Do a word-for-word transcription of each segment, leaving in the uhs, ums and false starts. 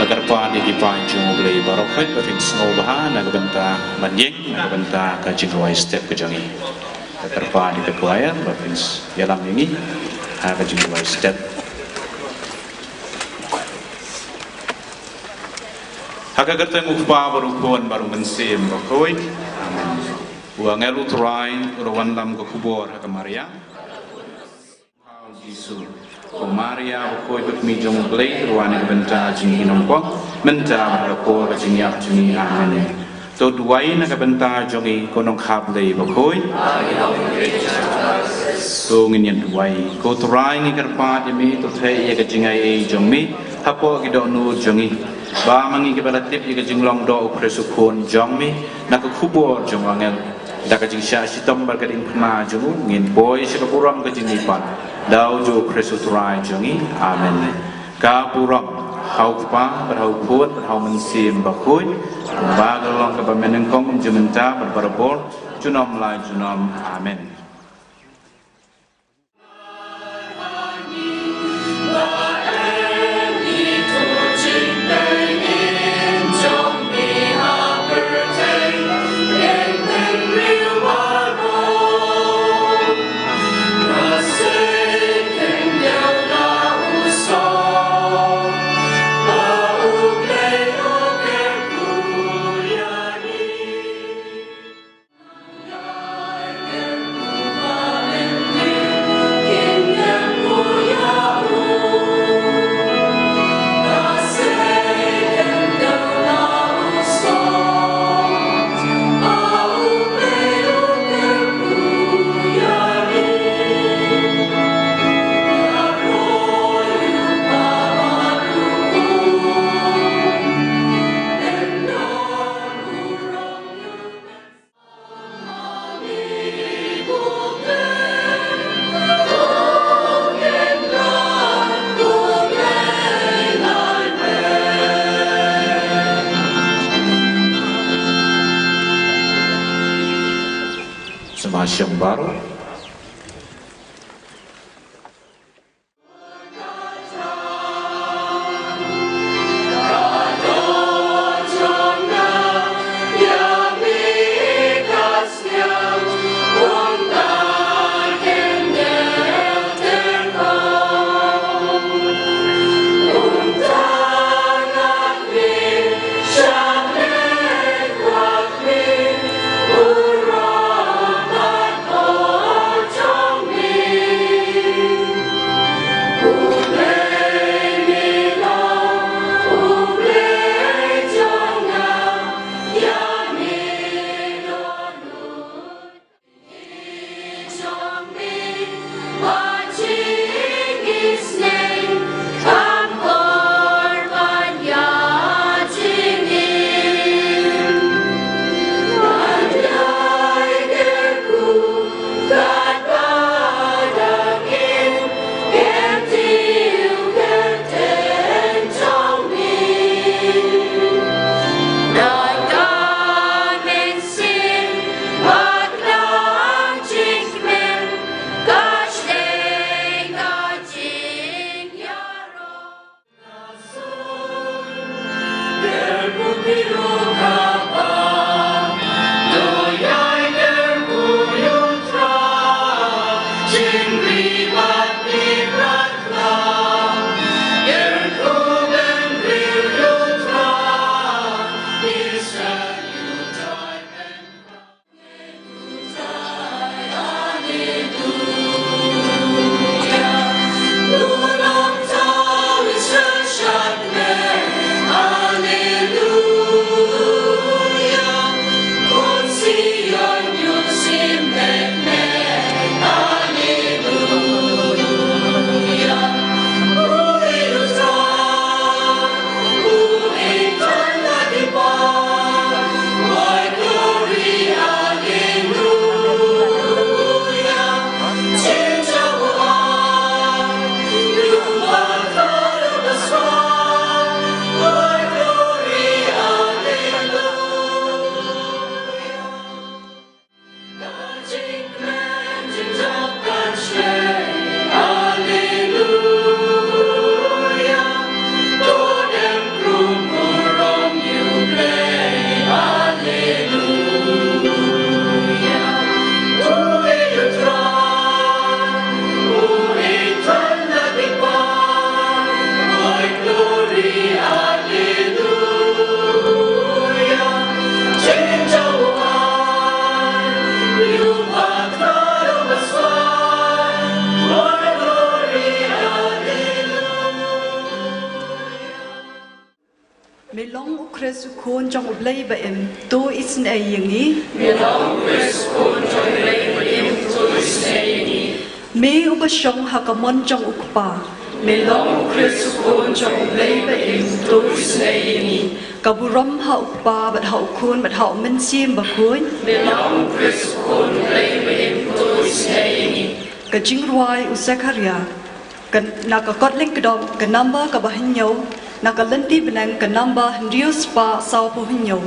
Ba kyrpad ïa ki paid jong U Blei baroh khoit ba phin sngewbha na ka bynta ban ïeng, na ka bynta ka jingrwai step ka jong ngi. Ba kyrpad ïa ka choir ba phin ïalam ïa ngi ha ka jingrwai step. Ha ka kyrteng U Kpa bad U Khun bad U Mynsiem Bakhuid. Amen. U angel U Trai u la wanlam ka khubor ha ka Maria. Jisu. Ko Maria bakhuid, ka kmie jong U Blei, rwai na ka bynta jong ngi ki nongpop, mynta bad ha ka por ka jingïap jong ngi. Amen. To duwai na ka bynta jong ngi, ko nongkha Blei bakhuid. To ngin ïa duwai. Ko Trai, ngi kyrpad ïa me, to theh ïa ka jingai ei jong me hapoh ki dohnud jong ngi, ba ma ngi kiba la tip ïa ka jinglong doh U Khrist U Khun jong me, na ka khubor jong u angel, da ka jingshah shitom bad ka diengphna jong u, ngin poi sha ka burom ka jingmihpat da U Jisu Khrist U Trai jong ngi. Amen. Ka burom ha U Kpa bad ha U Khun bad ha U Mynsiem Bakhuid, kumba ka la long kaba mynnyngkong, kum mynta bad barabor, junom la junom. Amen. Sngewbha shong baroh. Khun jong U Blei ba im, to isynei ïa ngi. Me long Khrist, Khun jong U Blei ba im, to isynei ïa ngi. Me uba shong ha ka mon jong U Kpa. Me long Khrist, Khun jong U Blei ba im, to isynei ïa ngi. Ka burom ha U Kpa bad ha U Khun bad ha U Mynsiem Bakhuid. Me long Khrist, Khun Blei ba im, to isynei ïa ngi. Ka jingrwai u Sekharia. Ka, na ka kot lyngkdong ka number kaba hynñiew, na ka lynti bneng ka number hynriew spah sawphew hynñiew.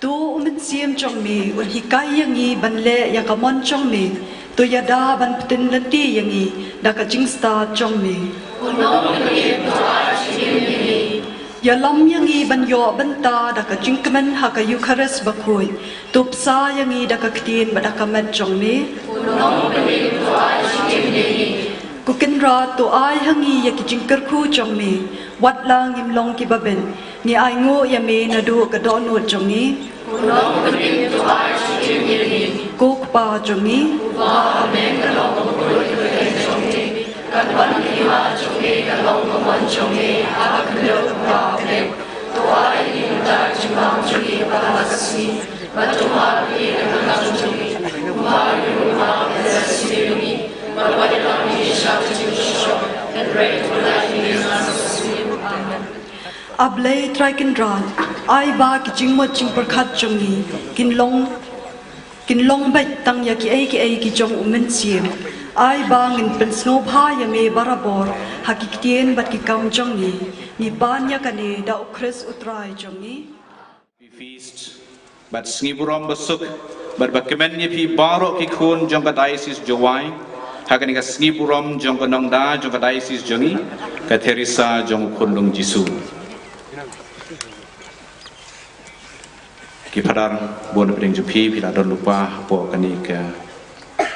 To U Mynsiem jong me un hikai ïa ngi ban leh ïa ka mon jong me. To ïada ban pynlynti ïa ngi da ka jingstad jong me. Ïalam ïa ngi ban ïoh bynta da ka jingkmen ha ka Eukharist bakhuid. To bsa ïa ngi da ka ktien bad da ka met jong me. Ko Kynrad, to ai ha ngi ïa ki jingkyrkhu jong me. Wat la ngim long kiba bit, ngi ainguh ïa me naduh ka dohnud jong ngi. Ko Kpa jong ngi. A Blei Trai Kynrad, ai ba ki jingmut jingpyrkhat jong ngi kin long, kin long beit tang ïa kiei kiei ki jong U Mynsiem. Ai ba ngin pynsngewbha ïa me barabor ha ki ktien bad ki kam jong ngi. Ngi pan ïa kane da U Khrist U Trai jong ngi. Feast bad sngi burom basuk bad bakmen ïa phi baroh ki khun jong ka Diocese Jowai ha kane ka sngi burom jong ka nongda jong ka Diocese jong ngi, ka Teresa jong U Khunlung Jisu. Ki phadar, bun na pdeng jong phi, phi la don lypa hapoh kane ka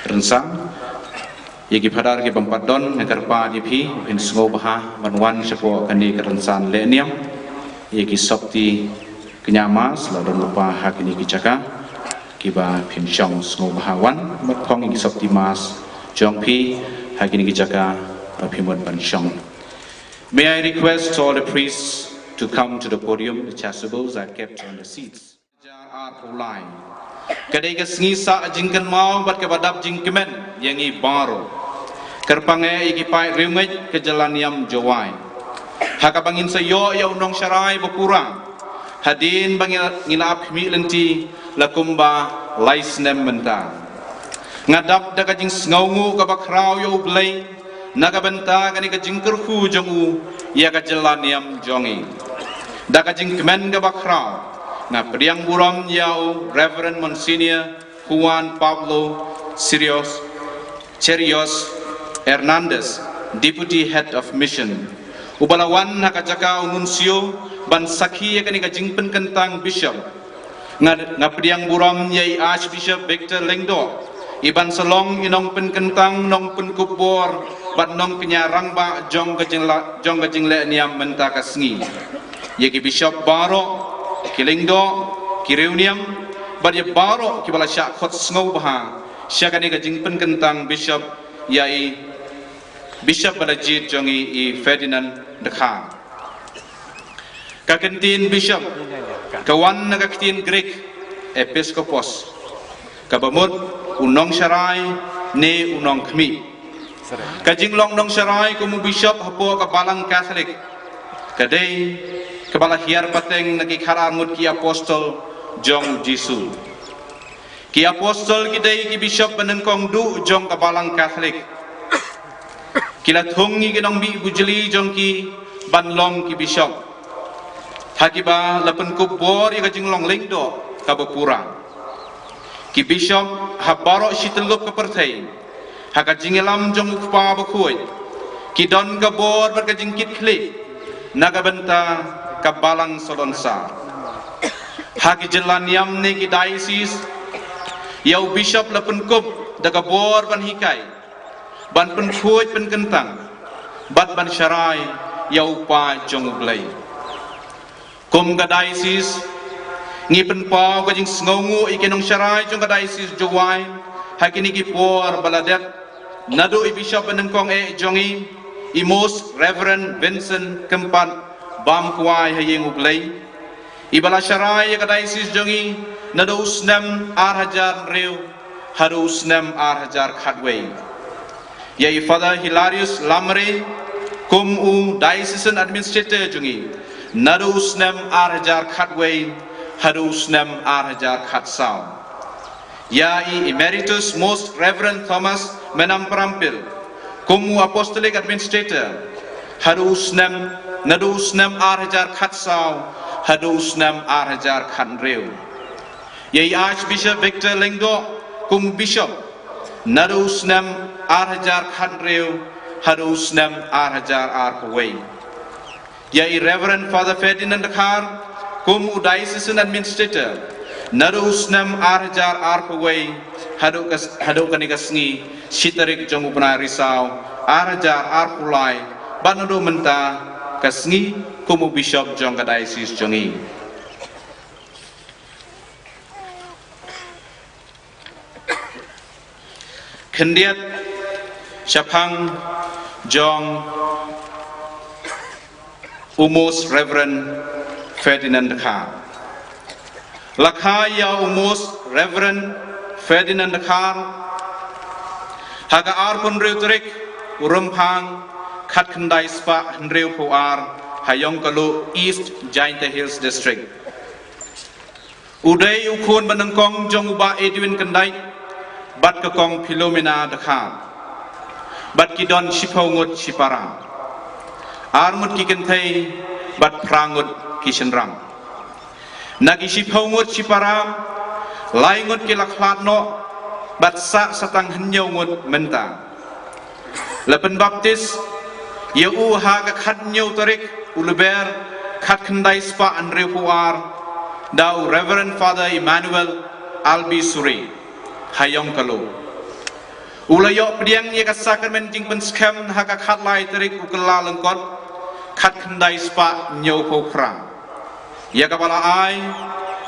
rynsan. Ïa ki phadar ki bym pat don, nga kyrpad ïa phi phin sngewbha ban wan shapoh kane ka rynsan lehniam. Ïa ki sopti kñia mass la don lypa ha kine ki jaka kiba phin shong sngewbha wan bad phong ïa ki sopti mass jong phi ha kine ki jaka ba phi mut ban shong. May I request all the priests to come to the podium? The chasubles are kept on the seats. Hajar arphew lai. Ka dei ka sngi sah jingkynmaw bad kaba dap jingkmen ïa ngi baroh. Kyrpang eh ïa ki paid riewngeit ka jylla niam Jowai, ha kaba ngin sa ïoh ïa u nongsharai bapura hadien ba ngi, ngi la ap khmih lynti la kumba lai snem mynta. Nga dap da ka jingsngewnguh kaba khraw ïa U Blei na ka bynta kane ka jingkyrkhu jong u ïa ka jylla niam jong ngi. Da ka jingkmen kaba khraw nga pdiang burom ïa u Reverend Monsignor Juan Pablo Sirios, Cherios Hernandez, Deputy Head of Mission, uba la wan ha ka jaka u Nuncio ban sakhi ïa kane ka jingpynkyntang Bishop. Nga, nga pdiang burom ïa i Archbishop Victor Lyngdoh, iban sa long i nongpynkyntang, nongpynkup bor bad nongkñia rangbah jong ka jingla, jong ka jinglehniam mynta ka sngi. Ïa ki bishop baroh, ki lyngdoh, ki riewniam bad ïa baroh kiba la shah khot sngewbha sha kane ka jingpynkyntang Bishop, ïa i Bishop ba la jied jong ngi i Ferdinand Dkhar. Ka ktien Bishop ka wan na ka ktien Greek episkopos, kaba mut u nongsharai ne u nongkhmih. Ka jinglong nongsharai kum u Bishop hapoh ka Balang Katholik ka dei kaba la hiar pateng na ki khatar ngut ki apostol jong u Jisu. Ki apostol ki dei ki bishop ba nyngkong duh jong ka Balang Katholik. Ki la thung ïa ki nongmih bujli jong ki ban long ki bishop, ha kiba la pynkup bor ïa ka jinglong lyngdoh kaba pura. Ki bishop ha baroh shi tyllup ka pyrthei, ha ka jingïalam jong u Kpa Bakhuid, ki don ka bor bad ka jingkitkhlieh na ka bynta ka Balang Salonsar. Ha ki jylla niam ne ki diocese, ïa u bishop la pynkup da ka bor ban hikai, ban pynkhuid pynkyntang, bad ban sharai ïa u paid jong u Blei. Kum ka diocese, ngi pynpaw ka jingsngewnguh ïa ki nongsharai jong ka diocese Jowai ha kine ki por ba la dep, naduh i bishop ba nyngkong eh jong ngi, i Most Reverend Vincent Kympat Bamkwai ha ïing u Blei, iba la sharai ïa ka diocese jong ngi naduh u snem ar hajar hynriew haduh u snem ar hajar khatwei. Ïa i Father Hilarius Lamre kum u diocesan administrator jong ngi naduh u snem ar hajar khatwei haduh u snem ar hajar khatsaw. Ïa i Emeritus Most Reverend Thomas Menam Prampil kum u apostolic administrator haduh u snem, naduh u snem ar hajar khatsaw haduh u snem ar hajar khathynriew. Ïa i Archbishop Victor Lyngdoh kum u bishop naduh u snem ar hajar khathynriew haduh u snem ar hajar arphew wei. Ïa i Reverend Father Ferdinand Dkhar kum u diocesan administrator naduh u snem ar hajar arphew wei haduh ka, haduh kane ka sngi, shi tarik jong u bnai Risaw ar hajar arphew lai, bad naduh mynta ka sngi kum u bishop jong ka diocese jong ngi. Khyndiat, shaphang jong u Most Reverend Ferdinand Dkhar. La kha ïa u Most Reverend Ferdinand Dkhar ha ka arphew hynriew tarik u Rymphang khatkhyndai spah hynriewphew ar ha Ïongkaluh, East Jaintia Hills District. U dei u khun ba nyngkong jong u Bah Edwin Kyndait bad ka Kong Philomena Dkhar, bad ki don shiphew ngut shipara, ar ngut ki kynthei bad phra ngut ki shynrang. Na ki shiphew ngut shipara, lai ngut ki la khlad noh bad sah sa tang hynñiew ngut mynta. La pynbaptis ïa u ha ka khathynñiew tarik u Lber khatkhyndai spah hynriewphew ar da u Reverend Father Emmanuel Albi Suri ha Ïongkaluh. U la ïoh pdiang ïa ka sakramen jingpynskhem ha ka khatlai tarik u Kyllalyngkot khatkhyndai spah hynñiewphew phra, ïa kaba la ai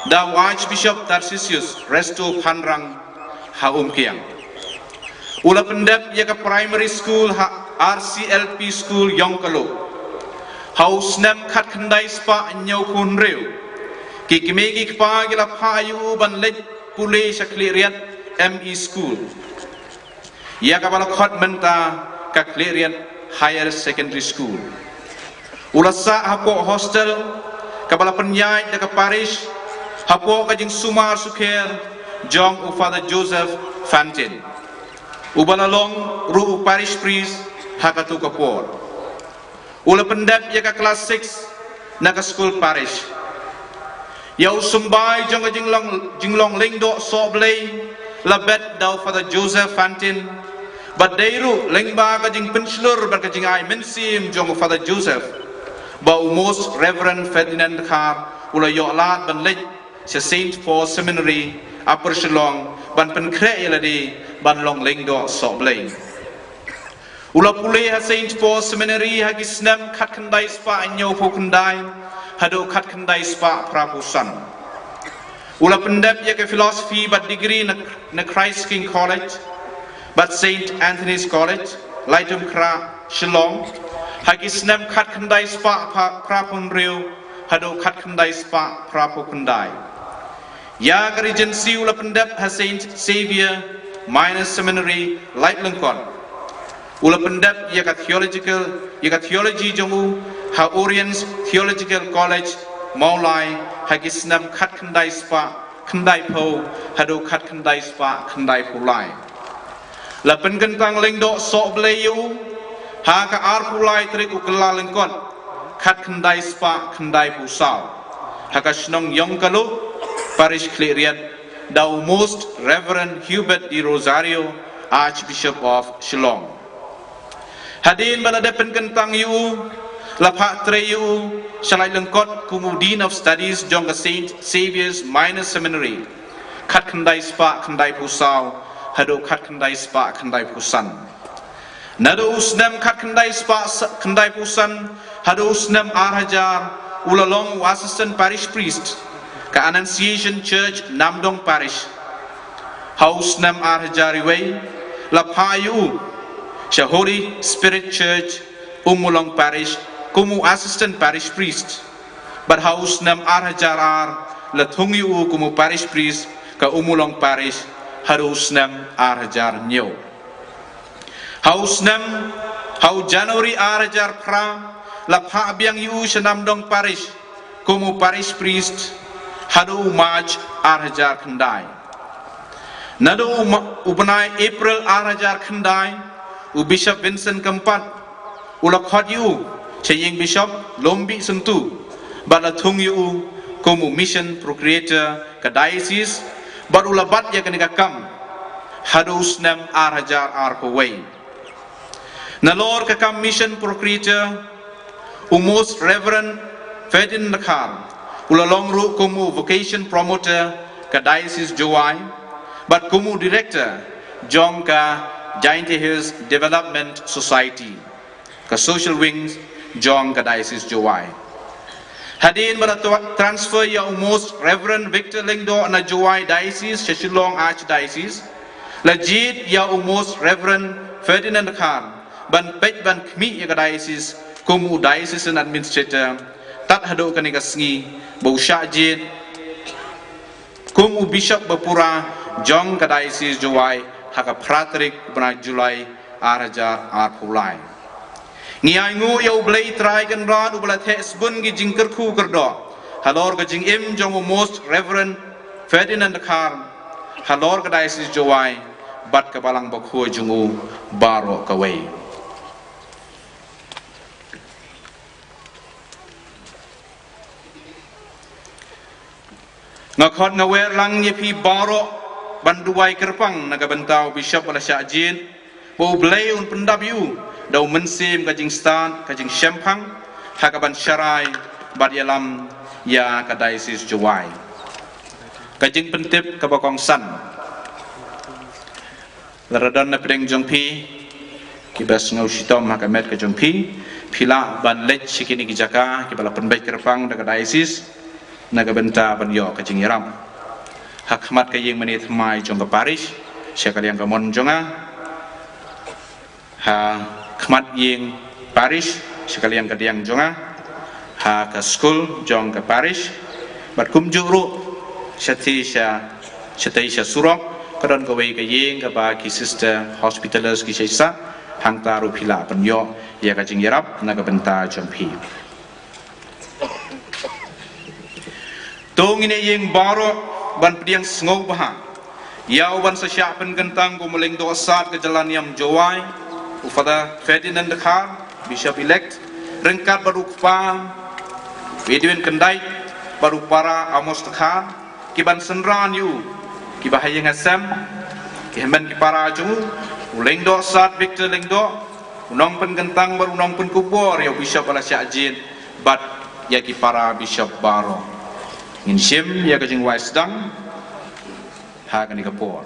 da u Archbishop Tarcisius Resto Phanrang ha Umkiang. U la pyndep ïa ka primary school ha R C L P School Ïongkaluh ha u snem khatkhyndai spah hynñiewphew hynriew. Ki kmie ki kpa ki la phah ïa u ban leit pule sha Khliehriat M E School, ïa kaba la khot mynta ka Khliehriat Higher Secondary School. U la sah hapoh hostel kaba la pynïaid da ka parish hapoh ka jingsumar sukher jong u Father Joseph Fantin, uba la long ruh u parish priest ha katto ka por. U la pyndep ïa ka klas six na ka skul parish. Ïa u symbai jong ka jinglong, jinglong lyngdoh sohblei la bet da u Father Joseph Fantin, bad dei ruh lyngba ka jingpynshlur bad ka jingai mynsiem jong u Father Joseph ba u Most Reverend Ferdinand Dkhar u la ïoh lad ban leit sha Saint Paul Seminary, Upper Shillong, ban pynkhreh ïa lade ban long lyngdoh sohblei. U la pule ha Saint Paul Seminary ha ki snem khatkhyndai spah hynñiewphew khyndai haduh khatkhyndai spah phraphew san. U la pyndep ïa ka philosophy bad degree na, na Christ King College bad Saint Anthony's College, Laitumkhrah, Shillong, ha ki snem khatkhyndai spah pha-, phraphew hynriew haduh khatkhyndai spah phraphew khyndai. Ïa ka Regency u la pyndep ha Saint Xavier Minor Seminary, Laitumkhrah. U la pyndep ïa ka theological, ïa ka theology jong u ha Oriens Theological College, Mawlai, ha ki snem khatkhyndai spah khyndaiphew haduh khatkhyndai spah khyndaiphew lai. La pynkyntang lyngdoh sohblei ïa u ha ka arphew lai tarik u Kyllalyngkot khatkhyndai spah khyndaiphew saw ha ka shnong Ïongkaluh, Parish Khliehriat, da u Most Reverend Hubert de Rosario, Archbishop of Shillong. Hadien ba la dep pynkyntang ïa u, la phah trei ïa u sha Laityngkot kum u Dean of Studies jong ka Saint Xavier's Minor Seminary, khatkhyndai spah khyndaiphew saw haduh khatkhyndai spah khyndaiphew san. Naduh u snem khatkhyndai spah sa-, khyndaiphew san haduh u snem ar hajar, u la long u Assistant Parish Priest ka Annunciation Church, Namdong Parish. Ha u snem ar hajar wei, la phah ïa u sha Holy Spirit Church, Ummulong Parish, kum u Assistant Parish Priest. Bad ha u snem ar hajar ar, la thung ïa u kum u Parish Priest ka Ummulong Parish haduh u snem ar hajar hynñiew. Ha u snem, ha u January ar hajar phra, la phah biang ïa u sha Namdong Parish kum u Parish Priest haduh u March ar hajar khyndai. Naduh u ma-, u bnai April ar hajar khyndai, u Bishop Vincent Kympat u la khot ïa u sha ïing Bishop Lumbih Syntu, bad la thung ïa u kum u Mission Procurator ka Diocese, bad u la bat ïa kane ka kam haduh u snem ar hajar arphew wei. Nalor ka kam Mission Procurator, u Most Reverend Ferdinand Dkhar u la long ruh kum u Vocation Promoter ka Diocese Jowai, bad kum u Director jong ka Jaintia Hills Development Society, ka Social Wings jong ka Diocese Jowai. Hadien ba la twa-, transfer ïa u Most Reverend Victor Lyngdoh na Jowai Diocese sha Shillong Archdiocese, la jied ïa u Most Reverend Ferdinand Dkhar ban peit ban khmih ïa ka Diocese kum u Diocesan Administrator, tad haduh kane ka sngi ba u shah jied kum u Bishop bapura jong ka Diocese Jowai ha ka phra tarik bnai July ar hajar arphew lai. Ngi ainguh ïa U Blei Trai Kynrad uba la theh sbun ki jingkyrkhu kyrdoh halor ka jingim jong u Most Reverend Ferdinand Dkhar halor ka Diocese Jowai bad ka Balang Bakhuid jong u baroh kawei. Nga khot nga wer lang ïa phi baroh ban duwai kyrpang na ka bynta u Bishop ba la shah jied, ba U Blei un pyndap ïa u da u mynsiem ka jingstad ka jingshemphang ha kaban sharai bad ïalam ïa ka Diocese Jowai. Ka jingpyntip kaba kongsan. Lada don na pdeng jong phi kiba sngew shitom ha ka met ka jong phi, phi lah ban leit sha kine ki jaka kiba la pynbeit kyrpang da ka Diocese na ka bynta ban ïoh ka jingïarap. Ha khmat ka ïing mane thymmai jong ka parish, sha ka liang ka mon jong nga. Ha khmat ïing parish, sha ka liang ka diang jong nga. Ha ka skul jong ka parish. Bad kumjuh ruh shatei sha, shatei sha surok ka don kawei ka ïing kaba ki sister hospitalers ki shait sah, hangta ruh phi lah ban ïoh ïa ka jingïarap na ka bynta jong phi. To ngin ïeng baroh ban pdiang sngewbha ïa uban sa shah pynkyntang kum u Lyngdoh Sad ka jylla niam Jowai, u Father Ferdinand Dkhar, Bishop Elect, ryngkat bad u kpa Edwin Kyndait bad u para Amos Dkhar, kiban synran ïa u, kiba ha ïing ha sem, ki hynmen ki para jong u, u Lyngdoh Sad Victor Lyngdoh, u nongpynkyntang bad u nongpynkupbor ïa u Bishop ba la shah jied bad ïa ki para Bishop baroh. Ngin shim ïa ka jingwai sdang ha kane ka por.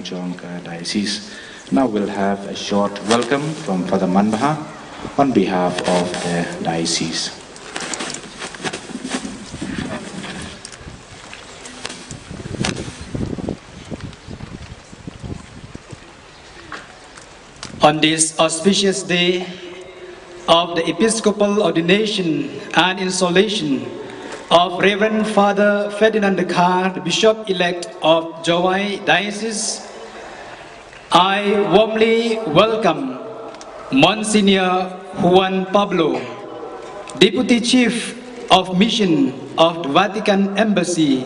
jong ka diocese. Now we'll have a short welcome from Father Manbha on behalf of the diocese. On this auspicious day of the episcopal ordination and installation of Reverend Father Ferdinand Dkhar, the Bishop-elect of Jowai Diocese, I warmly welcome Monsignor Juan Pablo, Deputy Chief of Mission of the Vatican Embassy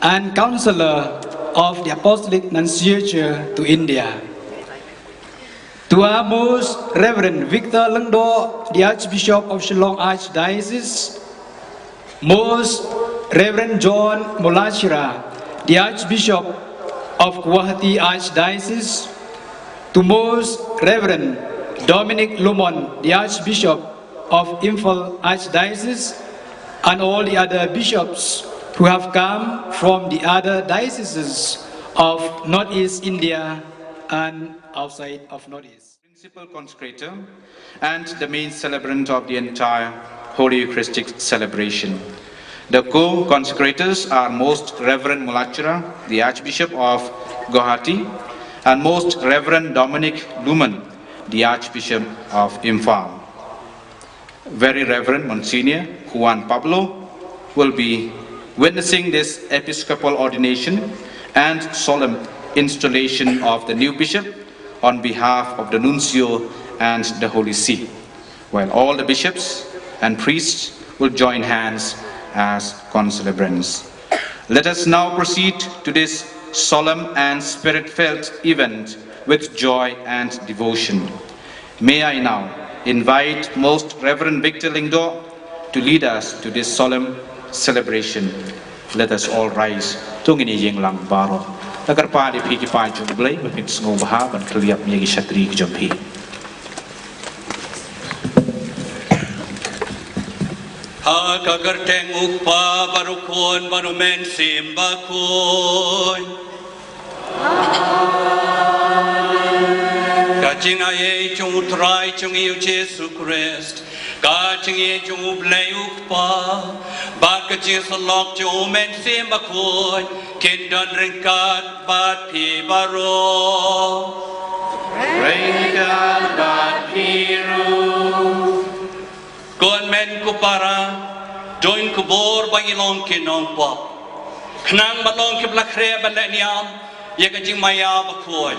and Counselor of the Apostolic Nunciature to India. To our Most Reverend Victor Lyngdoh, the Archbishop of Shillong Archdiocese, Most Reverend John Molachira, the Archbishop of Guwahati Archdiocese, to Most Reverend Dominic Lumon, the Archbishop of Imphal Archdiocese, and all the other bishops who have come from the other dioceses of Northeast India and outside of Northeast. Principal consecrator and the main celebrant of the entire Holy Eucharistic celebration. The co-consecrators are Most Reverend Molachira, the Archbishop of Guwahati, and Most Reverend Dominic Lumon, the Archbishop of Imphal. Very Reverend Monsignor Juan Pablo will be witnessing this episcopal ordination and solemn installation of the new bishop on behalf of the nuncio and the Holy See, while all the bishops and priests will join hands as concelebrants. Let us now proceed to this solemn and spirit-filled event with joy and devotion. May I now invite Most Reverend Victor Lyngdoh to lead us to this solemn celebration. Let us all rise. To ngin ïeng lang baroh. Nga kyrpad ïa phi ki paid jong U Blei, ba phin sngewbha ban khyllap ïa ki shatri ki jong phi. Ha ka kyrteng U Kpa bad U Khun bad U Mynsiem Bakhuid. Ka jingaiei jong U Trai jong ngi U Jisu Khrist, ka jingïeit jong U Blei U Kpa, bad ka jingïasyllok jong U Mynsiem Bakhuid, kin don ryngkat bad phi baroh. Ryngkat bad phi ruh. Ko hynmen ko para, don ka bor ba ngi long ki nongpop, khnang ban long kiba la khreh ban leh niam ïa ka jingmaïa bakhuid.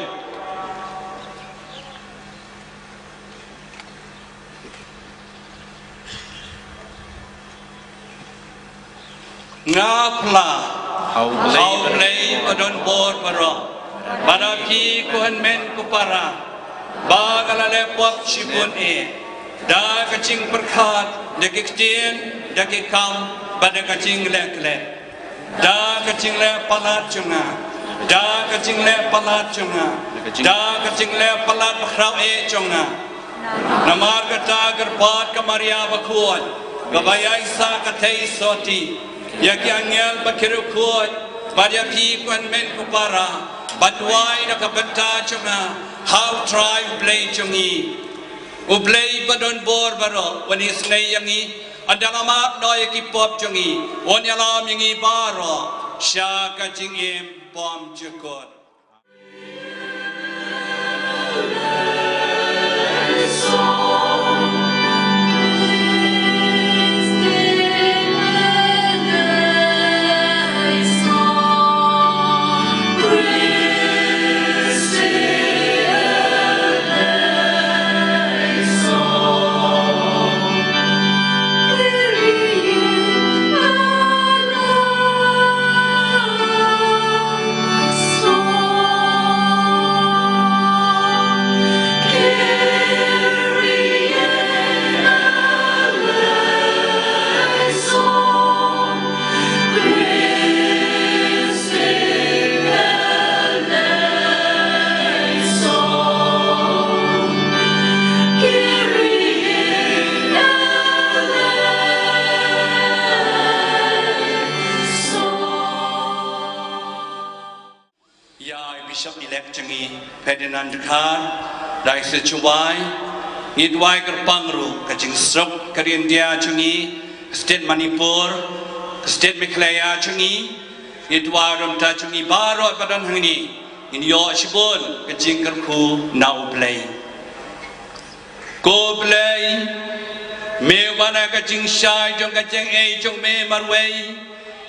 Nga phla ha U Blei, ha U Blei ba don bor baroh, bad ha phi ko hynmen ko para ba nga la leh pop shibun eh, da ka jingpyrkhat, da ki ktien, da ki kam, bad da ka jingleh klet. Da ka jingleh palat jong nga, da ka jingleh palat jong nga, da ka jingleh palat bakhraw eh jong nga. Namar kata kyrpad ka Maria Bakhuid, kaba ïaisah ka theisotti ïa ki angel bad ki riewkhuid, bad ïa phi ko hynmen ko para, ban duwai da ka bynta jong nga ha U Trai U Blei jong ngi. U Blei ba don bor baroh un isynei ïa ngi, un dang map noh ïa ki pop jong ngi, un ïalam ïa ngi baroh sha ka jingim bymjukut. Jong ngi Ferdinand Dkhar, Diocese Jowai, ngi duwai kyrpang ruh ka jingsuk ka ri India jong ngi, ka state Manipur, ka state Meghalaya jong ngi, ngi duwai ruh mynta jong ngi baroh ba don hangne, ngin ïoh shibun ka jingkyrkhu na U Blei. Ko Blei, me wan ha ka jingshai jong ka jingaiei jong me marwei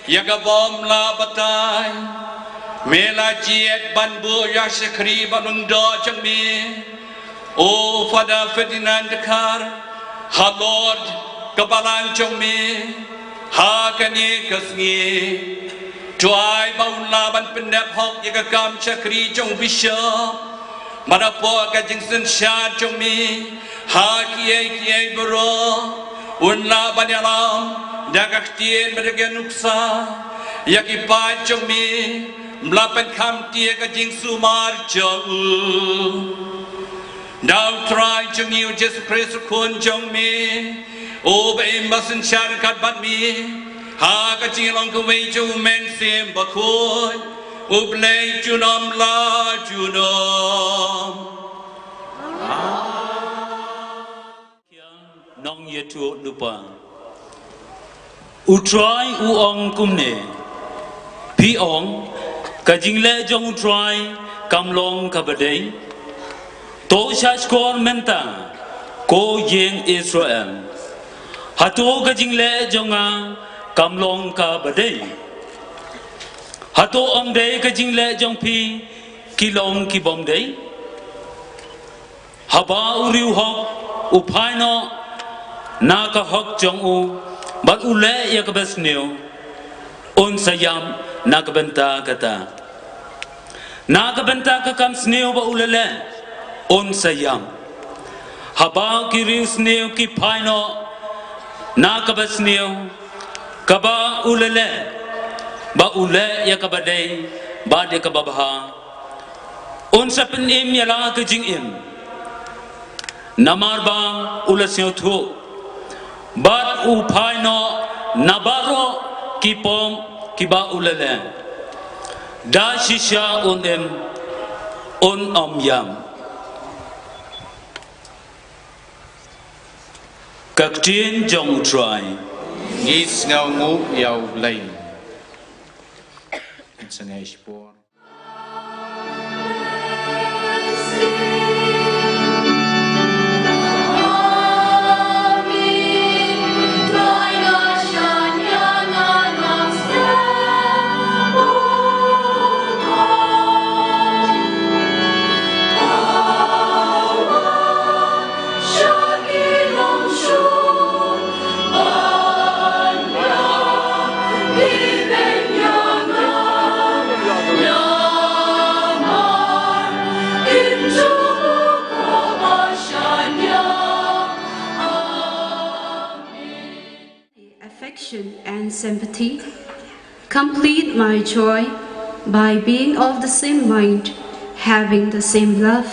ïa ka bym lah batai. Me la jied ban buh ïa shakri ba lyngdoh jong me, u Father Ferdinand Dkhar, halor ka balang jong me ha kane ka sngi. To ai ba un lah ban pyndep hok ïa ka kam shakri jong u Bishop, bad hapoh ka jingsynshar jong me ha kiei kiei baroh, un lah ban ïalam da ka ktien bad da ka nuksa ïa ki paid jong me, ba la pynkham tiar ka jingsumar jong u. Da U Trai jong ngi U Jisu Khrist U Khun jong me, uba im bad synshar ryngkat bad me ha ka jinglong kawei jong U Mynsiem Bakhuid, U Blei junom la junom. Nongïathuhlypa. U Trai u ong kumne: Phi ong, ka jingleh jong U Trai kam long kaba dei. To shahshkor mynta, ko ïing Israel. Hato ka jingleh jong nga kam long kaba dei? Hato ym dei ka jingleh jong phi ki long ki bym dei? Haba u riewhok u phai noh na ka hok jong u bad u leh ïa kaba sniew, un sa ïap na ka bynta kata. Na ka bynta ka kam sniew ba u la leh, un sa ïap. Haba ki riewsniew ki phai noh na kaba sniew kaba u la leh, ba u leh ïa kaba dei bad ïa kaba bha, un sa pynim ïa la ka jingim, namar ba u la sngewthuh bad u phai noh na baroh ki pop kiba u la leh. Da shisha un im, un ym ïap. Ka ktien jong U Trai. Ngi sngewnguh ïa U Blei. Sa ngai shipor. Affection and sympathy. Complete my joy by being of the same mind, having the same love,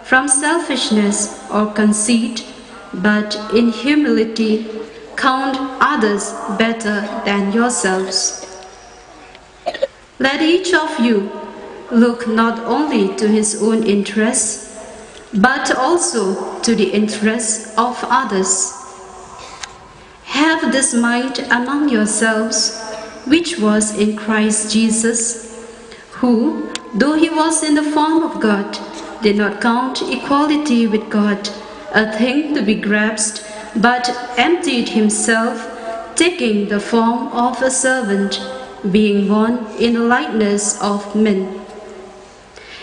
from selfishness or conceit, but in humility count others better than yourselves. Let each of you look not only to his own interests, but also to the interests of others. Have this mind among yourselves, which was in Christ Jesus, who, though he was in the form of God, did not count equality with God a thing to be grasped, but emptied himself, taking the form of a servant, being born in the likeness of men.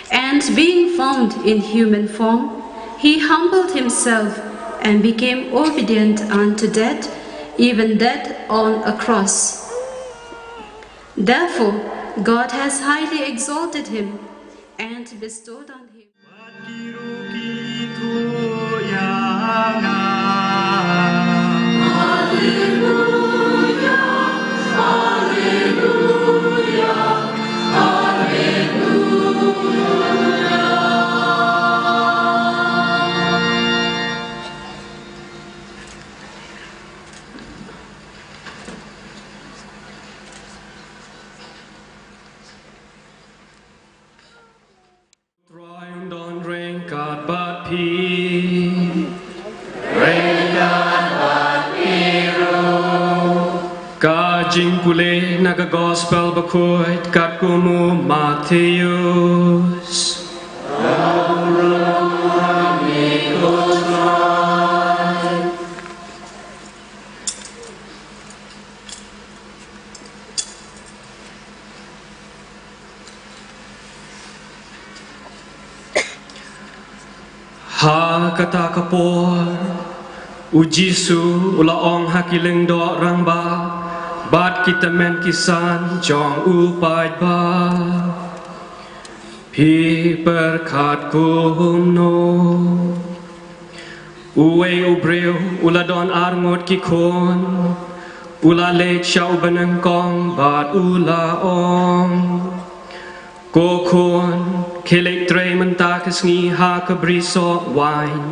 And being found in human form, he humbled himself and became obedient unto death, even death on a cross. Therefore, God has highly exalted him and bestowed on him. Jingpule na ka Gospel Bakhuid katkum u Mathaios. Ha kata ka por, u Jisu u la ong ha ki lyngdoh rangbah bad ki tymmen ki san jong u paidbah, phi pyrkhat kumno? Uwei u briew u la don ar ngut ki khun. U la leit sha u banyngkong bad u la ong, Ko khun, khie leit trei mynta ka sngi ha ka brisoh wain.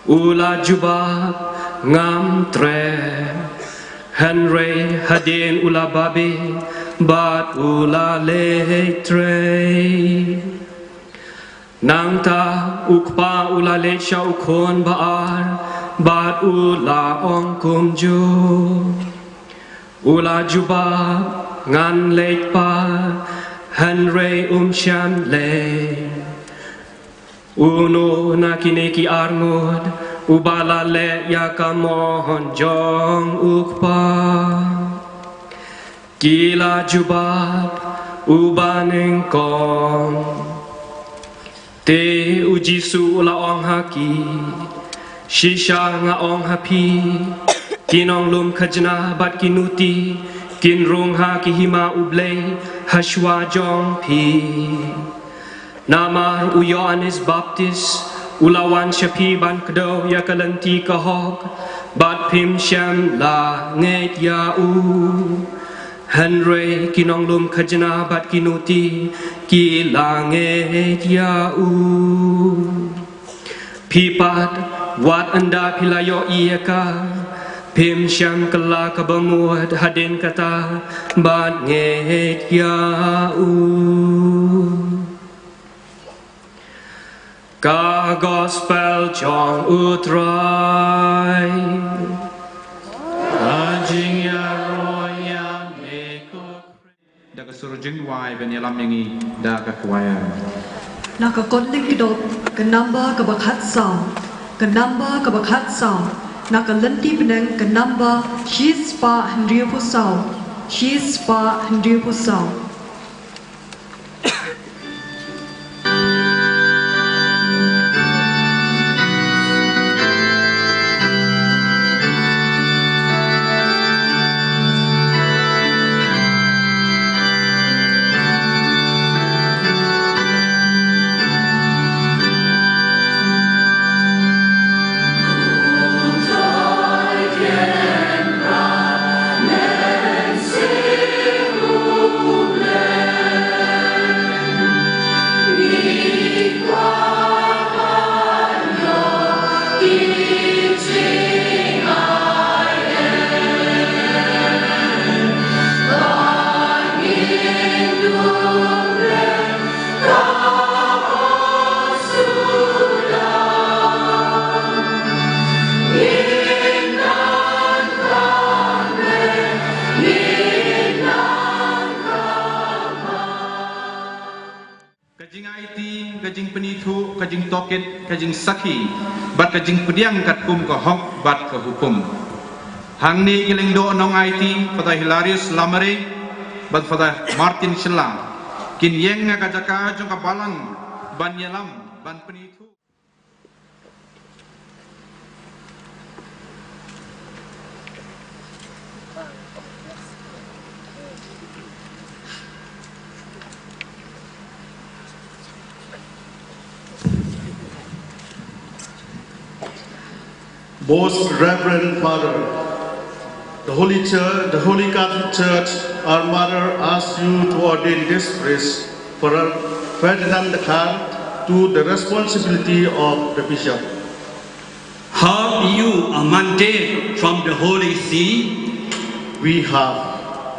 U la jubab, Ngam treh. Hynrei hadien u la babe bad u la leit trei. Nangta u kpa u la leit sha u khun ba ar bad u la ong kumjuh. U la jubab, Ngan leit pat. Hynrei um shym leit. Uno na kine ki ar ngut uba la leh ïa ka mon jong u kpa? Ki la jubab, U banyngkong. Te u Jisu u la ong ha ki, Shisha nga ong ha phi, ki nonglum khajna bad ki nuti kin rung ha ki hima U Blei ha shuwa jong phi. Namar u Ïoannis Baptis u la wan sha phi ban kdew ïa ka lynti ka hok, bad phim shym la ngeit ïa u. Hynrei ki nonglum khajna bad ki nuti ki la ngeit ïa u. Phi pat, wat ynda phi la ïohi ïa ka, phim shym kylla kaba mut hadien kata ban ngeit ïa u. Ka Gospel jong U Trai. Ka jingïaroh ïa me ko Khrist. Da ka sur jingduwai ban ïalam ïa ngi da ka choir. Na ka kot lyngkdop, ka number kaba khatsaw, ka number kaba khatsaw, na ka lynti bneng ka number shispah hynriewphew saw, shispah hynriewphew saw. Ka jingaiti, ka jingpynithuh, ka jingtohkit, ka jingsakhi, bad ka jingpdiang katkum ka hok bad ka hukum. Hangne ki lyngdoh nongaiti, Father Hilarius Lamare bad Father Martin Shylla, kin ïeng ha ka jaka jong ka balang ban ïalam, ban pynithuh. Most Reverend Father, the Holy Church, the Holy Catholic Church, our mother, asks you to ordain this priest, Father Ferdinand Dkhar, to the responsibility of the bishop. Have you a mandate from the Holy See? We have.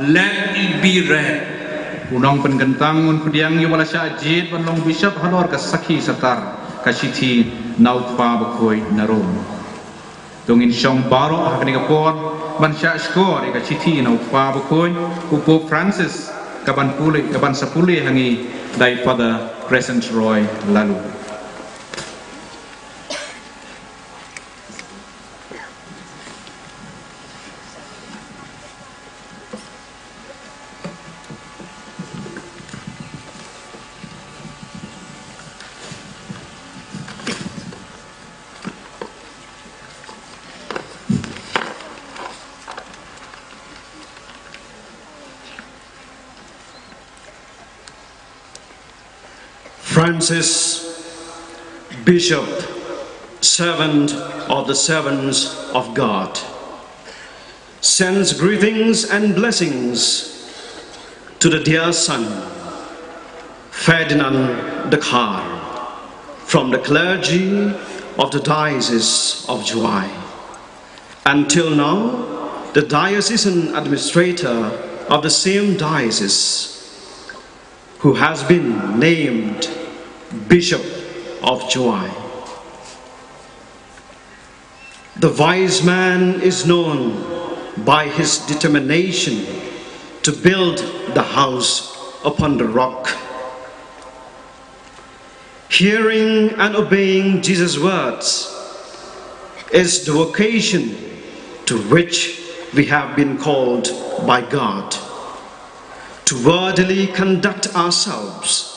Let it be read. U nongpynkyntang un pdiang ïa uba la shah jied ban long bishop halor ka sakhi satar, ka shithi na u Kpa Bakhuid na Rom. To ngin shong baroh ha kane ka por ban shah shkor ïa ka shithi na u Kpa Bakhuid u Pope Francis, ka ban pule, ka ban sa pule ha ngi da i Father Crescent Roy Laloo. Francis, Bishop, servant of the servants of God, sends greetings and blessings to the dear son, Ferdinand Dkhar, from the clergy of the Diocese of Jowai. Until now, the diocesan administrator of the same diocese, who has been named Bishop of Jowai. The wise man is known by his determination to build the house upon the rock. Hearing and obeying Jesus' words is the vocation to which we have been called by God, to worthily conduct ourselves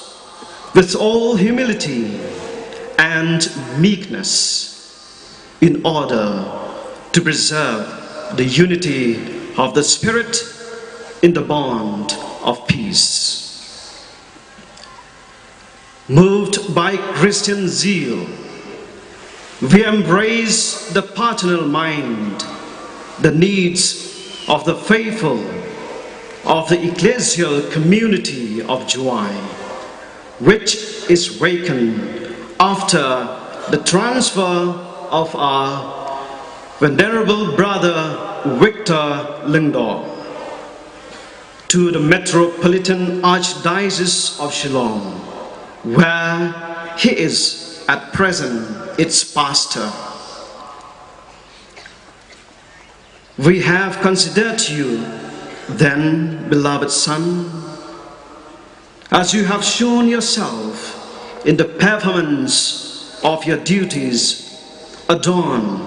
with all humility and meekness in order to preserve the unity of the Spirit in the bond of peace. Moved by Christian zeal, we embrace the paternal mind, the needs of the faithful of the ecclesial community of Jowai, which is vacant after the transfer of our venerable brother Victor Lyngdoh to the Metropolitan Archdiocese of Shillong, where he is at present its pastor. We have considered you, then, beloved son, as you have shown yourself in the performance of your duties, adorned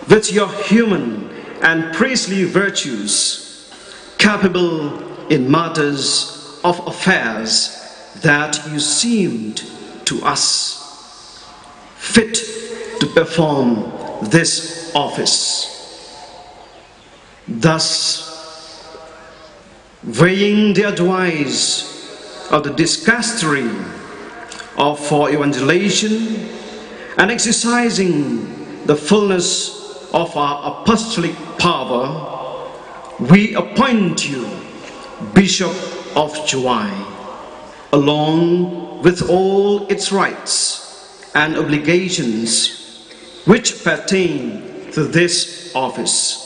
with your human and priestly virtues, capable in matters of affairs that you seemed to us fit to perform this office. Thus, weighing the advice of the dicastery of for evangelization and exercising the fullness of our apostolic power, we appoint you Bishop of Jowai, along with all its rights and obligations which pertain to this office.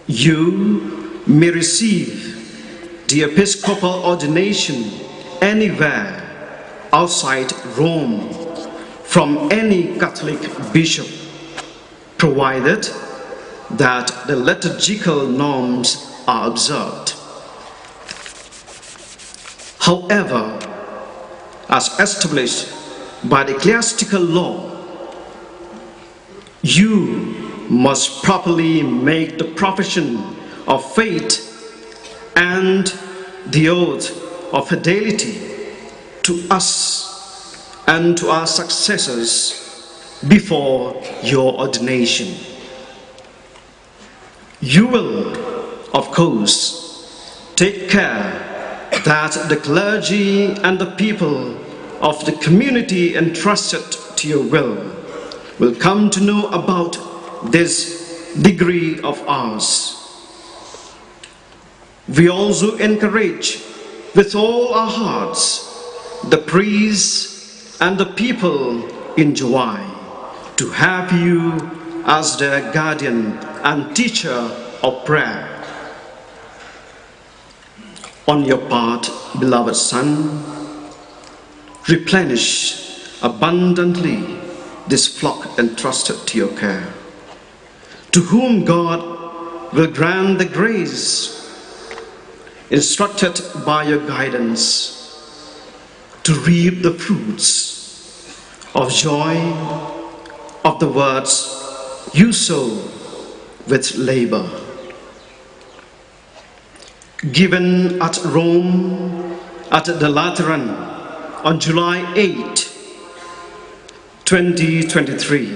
You may receive the episcopal ordination anywhere outside Rome from any Catholic bishop, provided that the liturgical norms are observed. However, as established by the ecclesiastical law, you must properly make the profession of faith and the oath of fidelity to us and to our successors before your ordination. You will, of course, take care that the clergy and the people of the community entrusted to your will will come to know about this degree of ours. We also encourage with all our hearts the priests and the people in Jowai to have you as their guardian and teacher of prayer. On your part, beloved son, replenish abundantly this flock entrusted to your care, to whom God will grant the grace instructed by your guidance to reap the fruits of joy of the words you sow with labor. Given at Rome at the Lateran on July eighth, twenty twenty-three,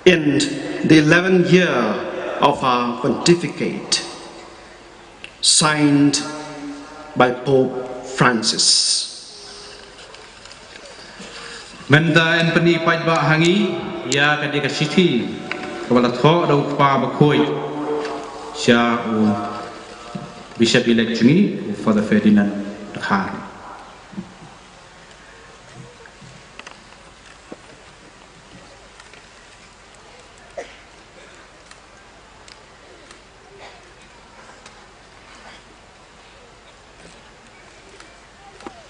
in the eleventh year of our pontificate. Signed by Pope Francis. Mynta yn pyni paidbah ha ngi ïa ka dei ka shithi kaba la thoh da u Kpa Bakhuid sha u Bishop Elect jong ngi, u Father Ferdinand Dkhar.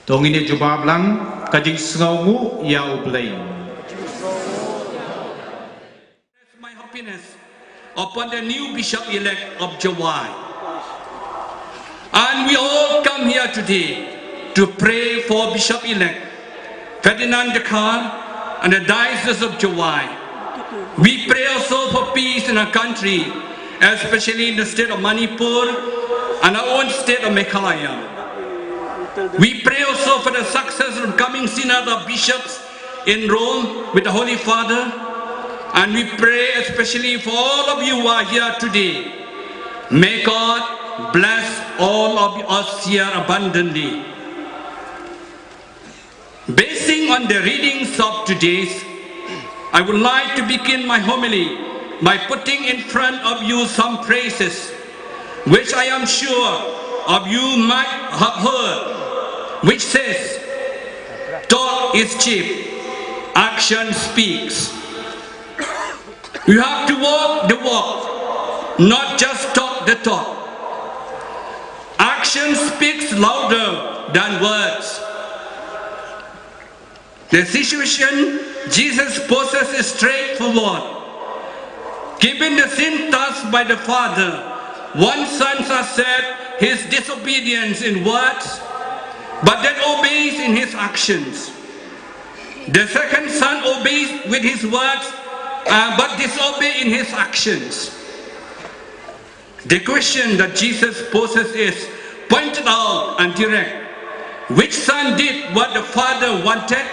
To ngin ïa jubab lang, ka jingsngewnguh ïa U Blei. My happiness upon the new Bishop-elect of Jowai. And we all come here today to pray for Bishop-elect Ferdinand Dkhar and the Diocese of Jowai. We pray also for peace in our country, especially in the state of Manipur and our own state of Meghalaya. We pray also for the success of the coming Synod of Bishops in Rome with the Holy Father. And we pray especially for all of you who are here today. May God bless all of us here abundantly. Basing on the readings of today's, I would like to begin my homily by putting in front of you some phrases which I am sure of you might have heard, which says, "Talk is cheap, action speaks." You have to walk the walk, not just talk the talk. Action speaks louder than words. The situation Jesus poses is straightforward. Given the sin tasked by the father, one son has said his disobedience in words, but then obeys in his actions. The second son obeys with his words, uh, but disobeys in his actions. The question that Jesus poses is pointed out and direct. Which son did what the father wanted?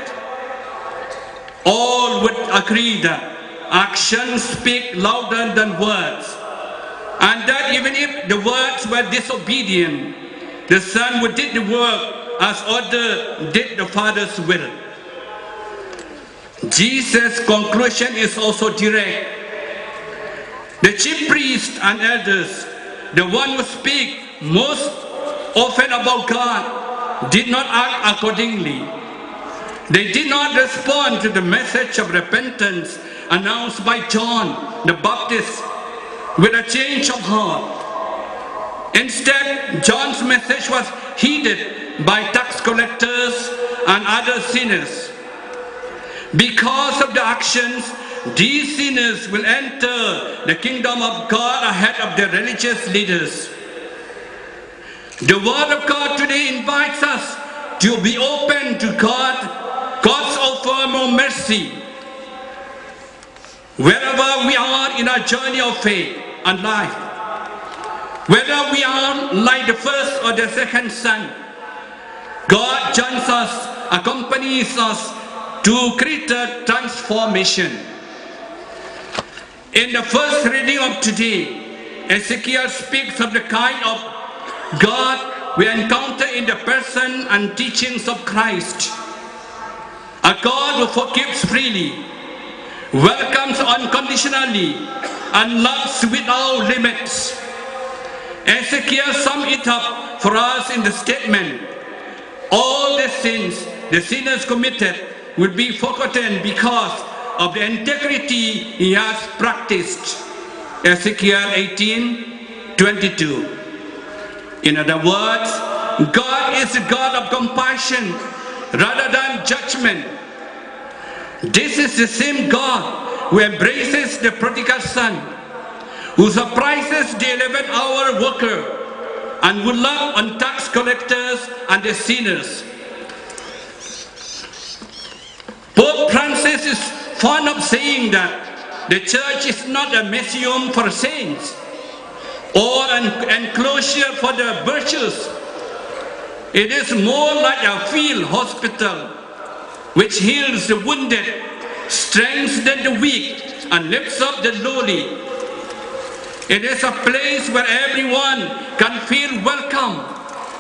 All would agree that actions speak louder than words, and that even if the words were disobedient, the son who did the work as ordered did the father's will. Jesus' conclusion is also direct. The chief priests and elders, the one who speak most often about God, did not act accordingly. They did not respond to the message of repentance announced by John the Baptist with a change of heart. Instead, John's message was heeded by tax collectors and other sinners. Because of the actions, these sinners will enter the kingdom of God ahead of the religious leaders. The word of God today invites us to be open to God, God's offer of mercy. Wherever we are in our journey of faith and life, whether we are like the first or the second son, God joins us, accompanies us to greater transformation. In the first reading of today, Ezekiel speaks of the kind of God we encounter in the person and teachings of Christ. A God who forgives freely, welcomes unconditionally, and loves without limits. Ezekiel summed it up for us in the statement, "All the sins the sinners committed will be forgotten because of the integrity he has practiced." Ezekiel eighteen twenty-two. In other words, God is a God of compassion rather than judgment. This is the same God who embraces the prodigal son, who surprises the eleventh hour worker, and who loves on tax collectors and the sinners. Pope Francis is fond of saying that the church is not a museum for saints or an enclosure for the virtuous. It is more like a field hospital which heals the wounded, strengthens the weak, and lifts up the lowly. It is a place where everyone can feel welcome,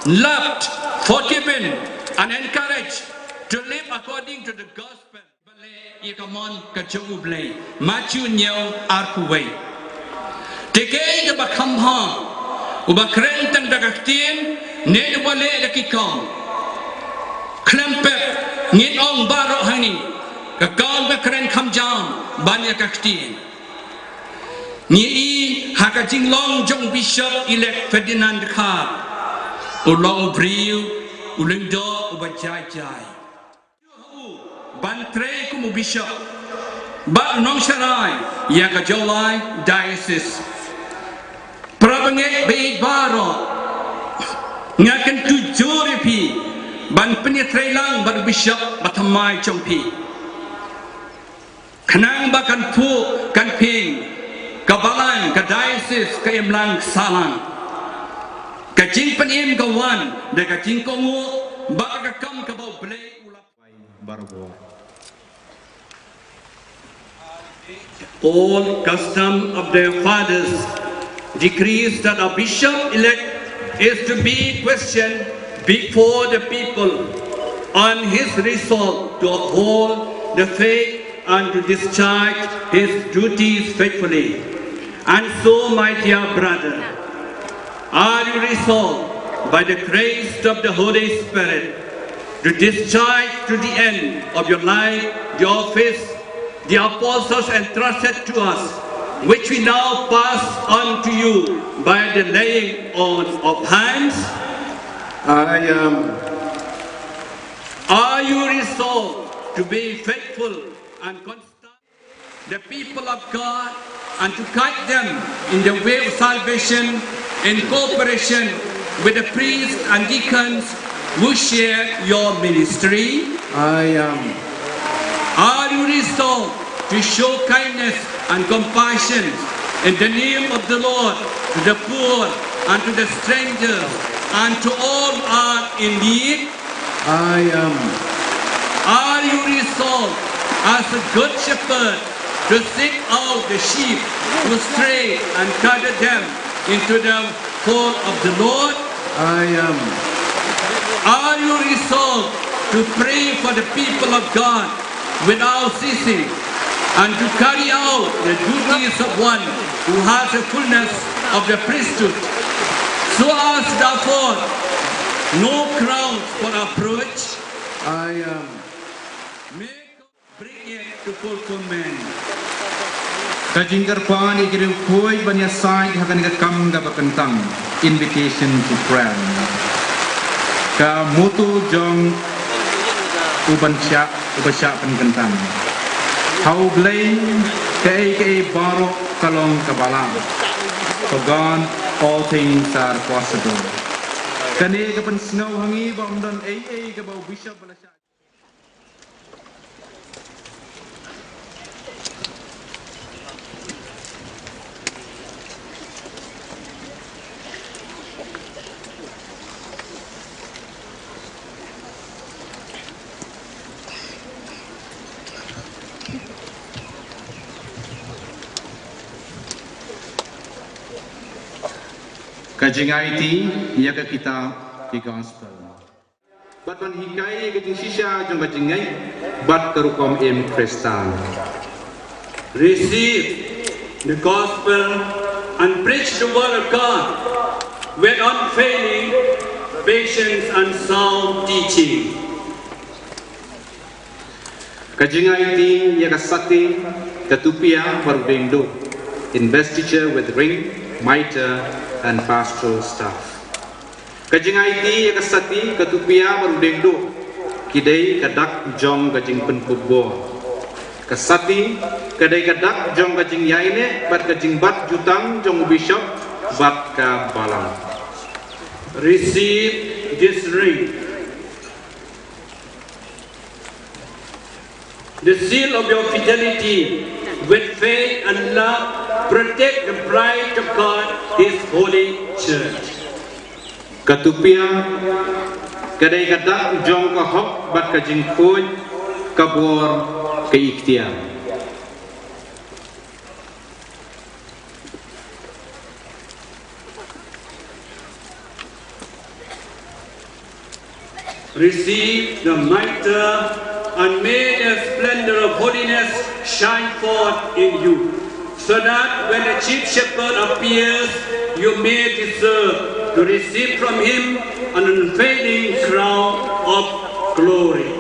loved, forgiven, and encouraged to live according to the gospel. Ba leh ïa ka mon ka jong U Blei. Mathaios hynñiew, arphew wei. Te kaei kaba kham bha, uba kren tang da ka ktien ne uba leh da ki kam? Khlem pep, ngin ong baroh hangne, ka kam ka kren kham jam ban ïa ka ktien. Ngi i ha ka jinglong jong Bishop Elect Ferdinand Dkhar, u long u briew, u lyngdoh uba jai jai. Ban trei kum u bishop bad u nongsharai ïa ka Jowai Diocese. Para bangeit baieit baroh, nga kyntu jur ïa phi ban pynïatrei lang bad u bishop ba thymmai jong phi, khnang ba kan phuh kan phieng ka balang, ka diocese, ka imlang ka sahlang. Ka jingpynim ka wan da ka jingkohnguh bad ka kam kaba U Blei u la Barabor. Old custom of their fathers decrees that a bishop elect is to be questioned before the people on his resolve to uphold the faith and to discharge his duties faithfully. And so, my dear brother, are you resolved by the grace of the Holy Spirit to discharge to the end of your life the office the apostles entrusted to us, which we now pass on to you by the laying on of hands? I am. Are you resolved to be faithful and constant the people of God and to guide them in the way of salvation in cooperation with the priests and deacons who share your ministry? I am. Are you resolved to show kindness and compassion in the name of the Lord to the poor and to the strangers and to all who are in need? I am. Are you resolved as a good shepherd to seek out the sheep who stray and gather them into the fold of the Lord? I am. Are you resolved to pray for the people of God without ceasing and to carry out the duties of one who has a fullness of the priesthood, so as to afford no grounds for approach? I am. May God bring it to fulfillment. Ka jingkyrpad ïa ki riewkhuid ban ïasaid ha kane ka kam kaba kyntang, invitation to prayer. Ka motto jong u ban shah, u ba shah pynkyntang: Ha U Blei kaei kaei baroh ka long kaba lah. For God all things are possible. Kane ka pynsngew ha ngi ba ym don ei ei kaba u bishop ba la shah. Ka jingaiti ïa ka kitab ki Gospel. Bad ban hikai ïa ka jingshisha jong ka jingngeit bad ka rukom im Khristan. Receive the gospel and preach the word of God with unfailing patience and sound teaching. Ka jingaiti ïa ka sati, ka tupia bad u dieng duh, investiture with ring, mitre and pastoral staff. Ka jingaiti ïa ka sati, ka tupia bad u dieng duh ki dei ka dak jong ka jingpynkup bor. Ka sati, ka dei ka dak jong ka jingïaineh bad ka jingbat jutang jong u bishop bad ka balang. Receive this ring. The seal of your fidelity with faith and love, protect the bride of God, His holy church. Ka tupiang, ka dei ka dak jong ka hok bad ka jingkhuid, ka bor, ka iktiar. Receive the mitre, and may the splendor of holiness shine forth in you, so that when the chief shepherd appears, you may deserve to receive from him an unfailing crown of glory.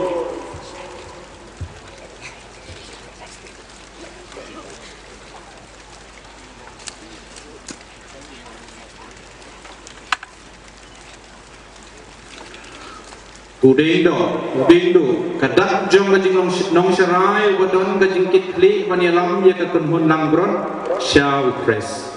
U dieng doh, u dieng duh, ka dak jong ka jingnong, nongsharai uba don ka jingkitkhlieh ban ïalam ïa ka kynhun langbrot sha u Khrist.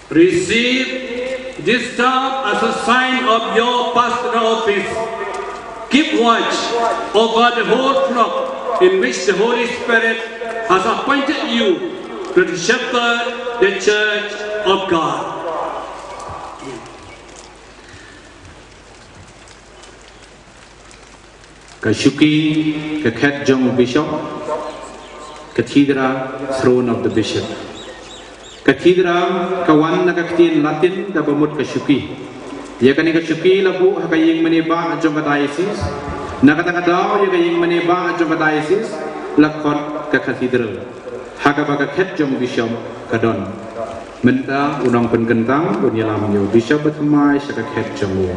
Receive this staff as a sign of your pastoral office. Keep watch over the whole flock in which the Holy Spirit has appointed you to shepherd the church of God. Ka shuki, ka khet jong u bishop, cathedra, throne of the bishop. Cathedra ka wan na ka ktien Latin kaba mut ka shuki. Ïa kane ka shuki la buh ha ka ïing mane bah jong ka diocese. Na kata ka daw ïa ka ïing mane bah jong ka diocese la khot ka cathedral, ha kaba ka khet jong u bishop ka don. Mynta u nongpynkyntang un ïalam ïa u bishop ba thymmai sha ka khet jong u.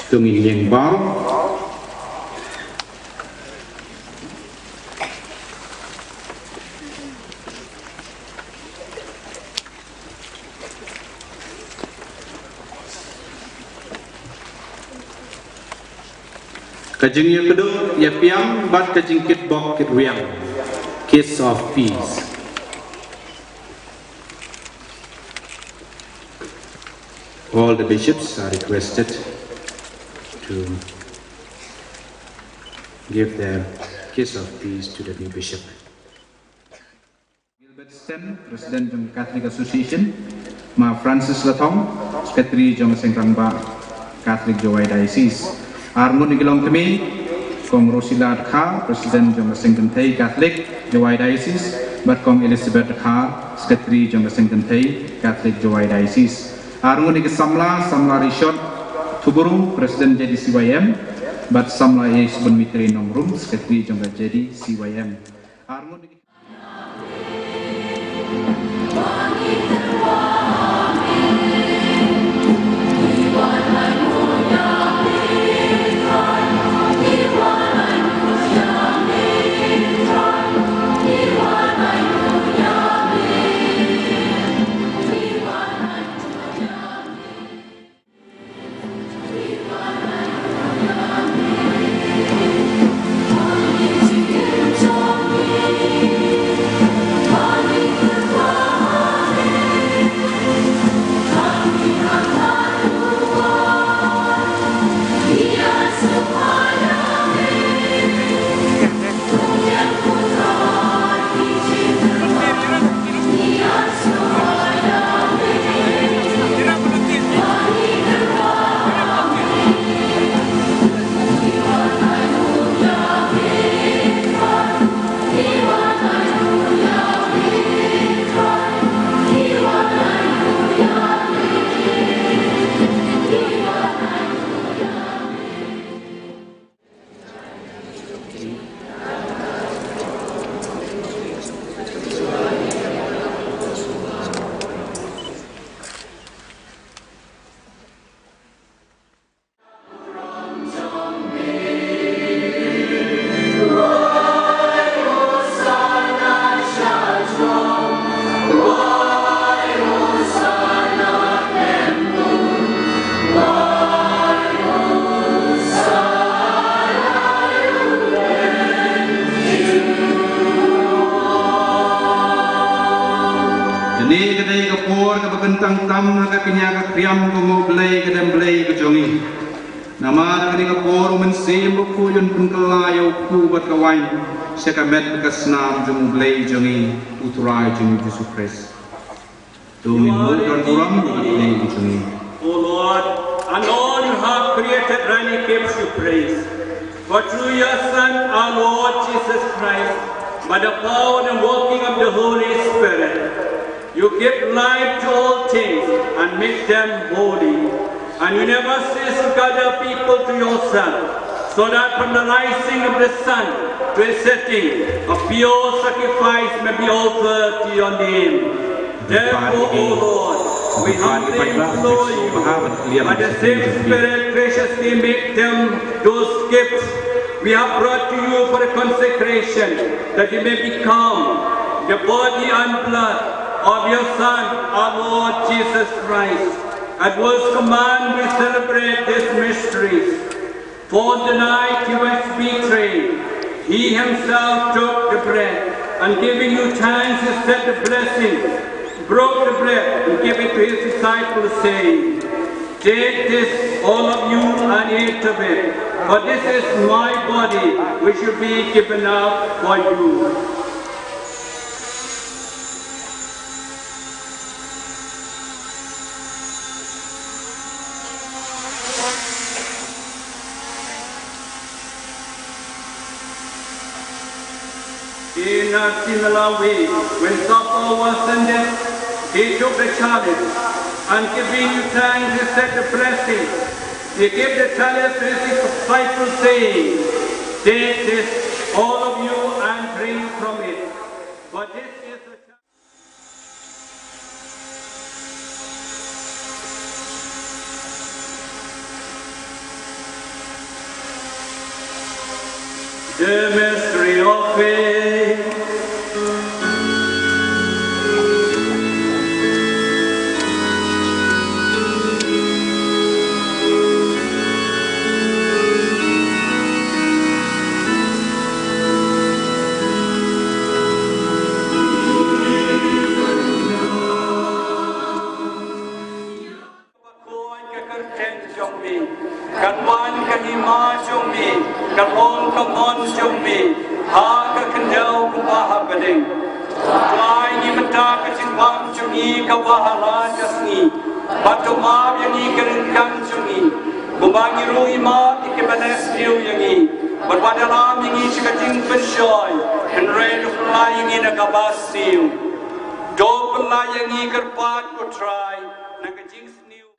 To ngin ïeng baroh. Ka jingïakduh ïapiam bad ka jingkitbok kitrwiang. Kiss of peace. All the bishops are requested to give their kiss of peace to the new bishop. Gilbert Sten, President jong Catholic Association, Ma Francis Lathong, Secretary jong Seng Rangbah Catholic Jowai Diocese. Arngut na ki longkmie, Kong Rosila Dkhar, President jong ka Seng Kynthei Catholic Jowai Diocese, bad Kong Elizabeth Dkhar, Secretary jong ka Seng Kynthei Catholic Jowai Diocese. Arngut na ki samla, samla Rishot Thuburum, President J D C Y M, bad samla Isbun Mitre Nongrum, Secretary jong ka J D C Y M. Arngut na ki Kane ka dei ka por kaba kyntang tam ha ka kñia ka kriam ka U Blei ka dem Blei ka jong ngi. Namar kane ka por U Mynsiem Bakhuid un pynkylla ïa u kpu bad ka waiñ sha ka met ka snam jong U Blei jong ngi, U Trai jong ngi Jisu Khrist. To ngin buh don burom ïa U Blei jong ngi. O Lord, and all you have created rightly gives you praise. For through your Son, our Lord Jesus Christ, by the power and working of the Holy Spirit, you give life to all things and make them holy. And you never cease to gather people to yourself, so that from the rising of the sun to its setting, a pure sacrifice may be offered to your name. Therefore, O Lord, we humbly implore you, by the same Spirit, graciously make them those gifts we have brought to you for the consecration, that it may become the body and blood of your Son, our Lord Jesus Christ. At whose command we celebrate these mysteries. For the night he was betrayed, he himself took the bread, and giving you thanks, he said the blessing, broke the bread, and gave it to his disciples, saying, "Take this, all of you, and eat of it, for this is my body, which will be given up for you." In a similar way, when supper was ended, he took the chalice, and giving you thanks, he said the blessing. He gave the chalice to his disciples, saying, "Take this, all of you, and drink from it. For this is the chalice." The mystery of faith. Ka kyrteng jong me, kan wan ka hima jong me, kan long ka mon jong me, ha ka khyndew kumba ha bneng. Trai, ngi mynta ka jingbam jong ngi kaba ha la ka sngi, bad to map ïa ngi ka ryngkang jong ngi, kumba ngi ruh ngi map ïa kiba leh sniew ïa ngi, bad wat ïalam ïa ngi sha ka jingpynshoi, hynrei to pynlait ïa ngi na kaba sniew. To pynlait ïa ngi kyrpad ko Trai, na ka jingsniew.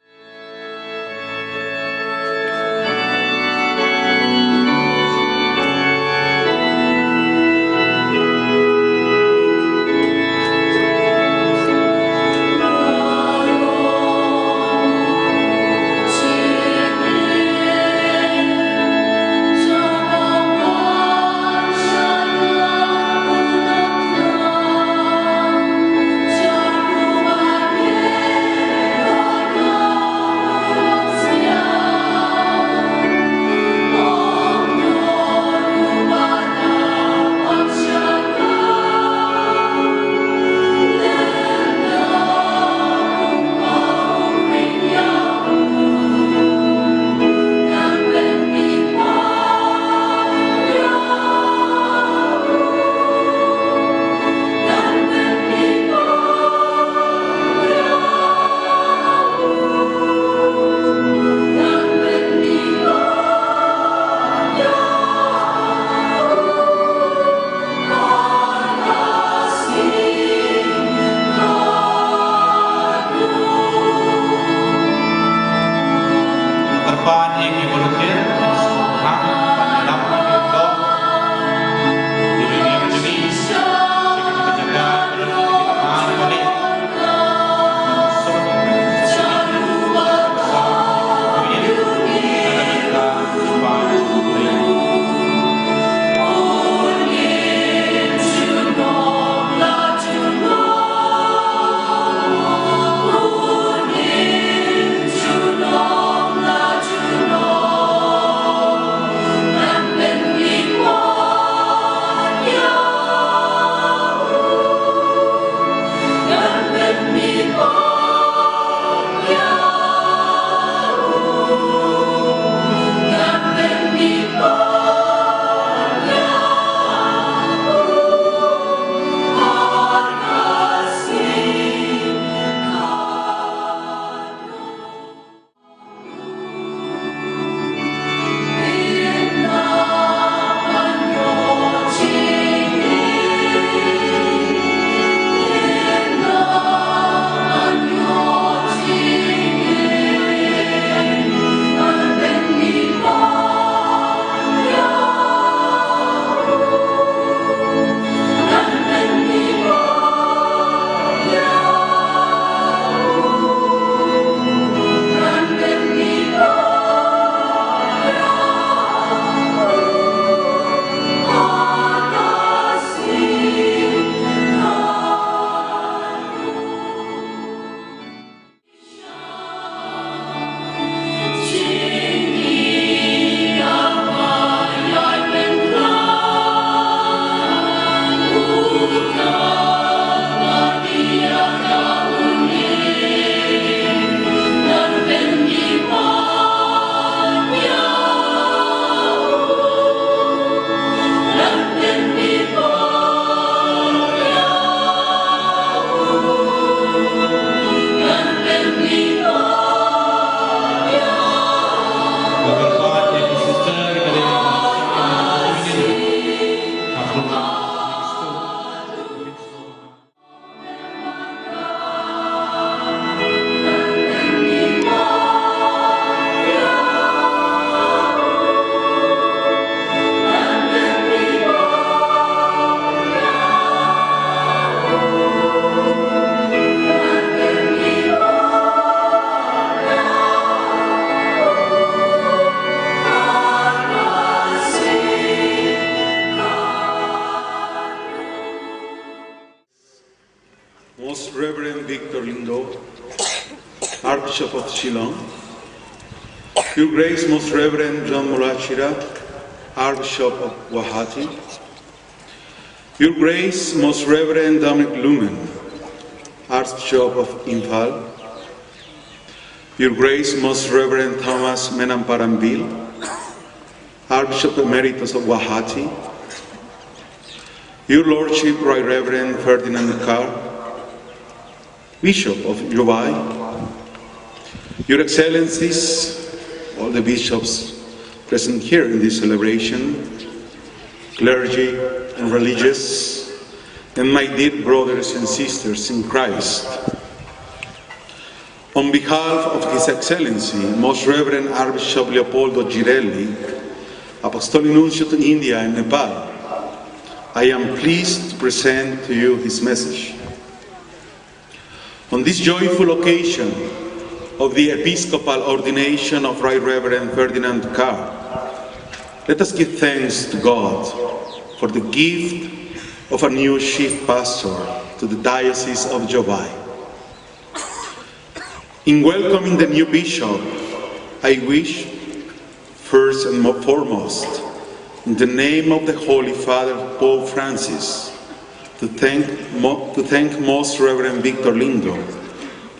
Most Reverend Victor Lindo, Archbishop of Shillong. Your Grace, Most Reverend John Mulachira, Archbishop of Guwahati. Your Grace, Most Reverend Dominic Lumen, Archbishop of Imphal. Your Grace, Most Reverend Thomas Menam Parambil, Archbishop Emeritus of Guwahati. Your Lordship, Right Reverend Ferdinand Carr, Bishop of Jowai. Your Excellencies, all the bishops present here in this celebration, clergy and religious, and my dear brothers and sisters in Christ. On behalf of His Excellency, Most Reverend Archbishop Leopoldo Girelli, Apostolic Nuncio to India and Nepal, I am pleased to present to you his message. On this joyful occasion of the Episcopal ordination of Right Reverend Ferdinand Carr, let us give thanks to God for the gift of a new chief pastor to the Diocese of Jowai. In welcoming the new bishop, I wish, first and mo- foremost, in the name of the Holy Father Pope Francis, to thank, mo- to thank Most Reverend Victor Lindo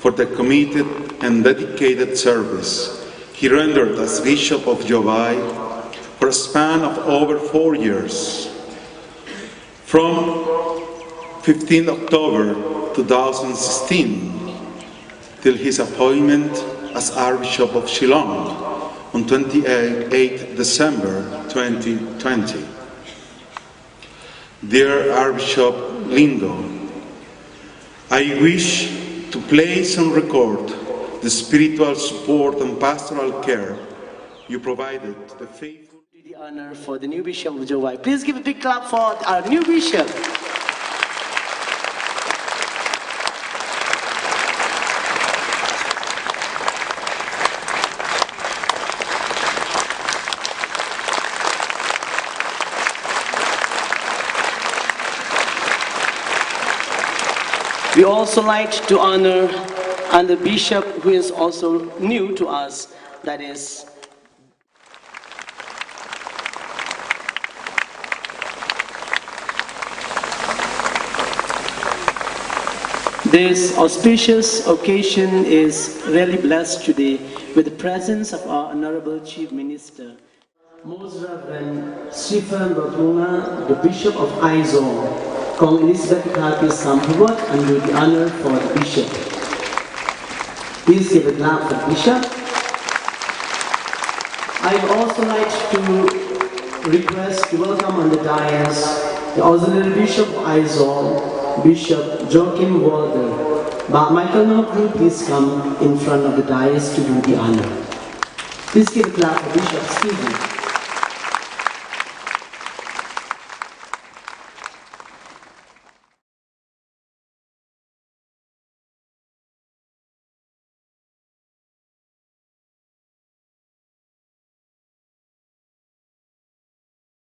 for the committed and dedicated service he rendered as Bishop of Jowai for a span of over four years, from fifteenth October two thousand sixteen till his appointment as Archbishop of Shillong on twenty-eighth December twenty twenty. Dear Archbishop Lindo, I wish to place on record the spiritual support and pastoral care you provided to the faithful. Do the honor for the new Bishop of Jowai. Please give a big clap for our new Bishop. We also like to honor another bishop who is also new to us, that is This auspicious occasion is really blessed today with the presence of our Honorable Chief Minister. Most Reverend Stephen Batunga, the Bishop of Aizawl, Kong Elizabeth Khapi Samphawot, and do the honor for the Bishop. Please give a clap for the Bishop. I would also like to request to welcome on the dais the Auxiliary Bishop of Aizawl, Bishop Joachim Walder. Bah Michael Nongkru, please come in front of the dais to do the honor. Please give a clap for Bishop Stephen.